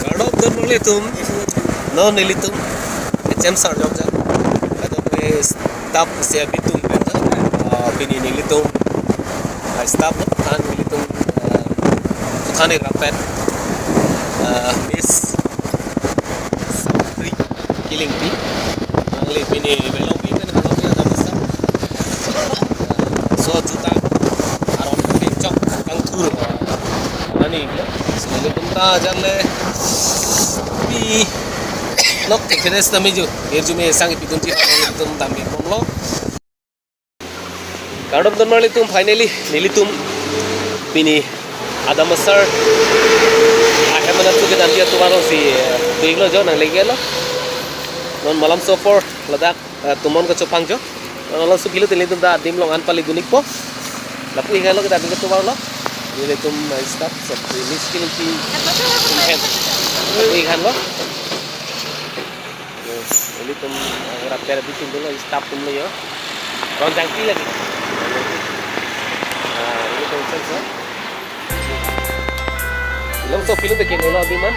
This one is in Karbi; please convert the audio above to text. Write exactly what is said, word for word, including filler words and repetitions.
Kardom don marli atum, non nelitum H M sir jok jak. Kadokave staff isi abitum pen, ah, pini nelitum, ah, staff lo, han nelitum, ah, kuthan ik rapet, ah, Miss Sapri Killingpi. Nangli pini belong pi pen halong ya, nama sa. So, juta aron pini chok kangthur. Nani, so, nelitum ta jan le pi nok ekhenes tame ju. Hirjume sang ipi dunji nelitum damji bomlo. Kardom don marli atum, finally nelitum pini Adam Asar ahem anak suke damji atum arong si, eh, tuing lo jo nang legi lo. Non malam sopor ladak, eh, tumon kachopang jo. Non malam sopilo nelitum ta adim along an pali dun ikpo. Lapu ikhan lo kita adim atum arlo. Nelitum, eh, staff sop ini skill ki hem. Lapu ikhan lo. Nelitum, eh, rapet abitum dolo, staff atum lo jo. Ron jangpi lagi. Ah, nelitum senso. Ilong so film bikin lo abiman.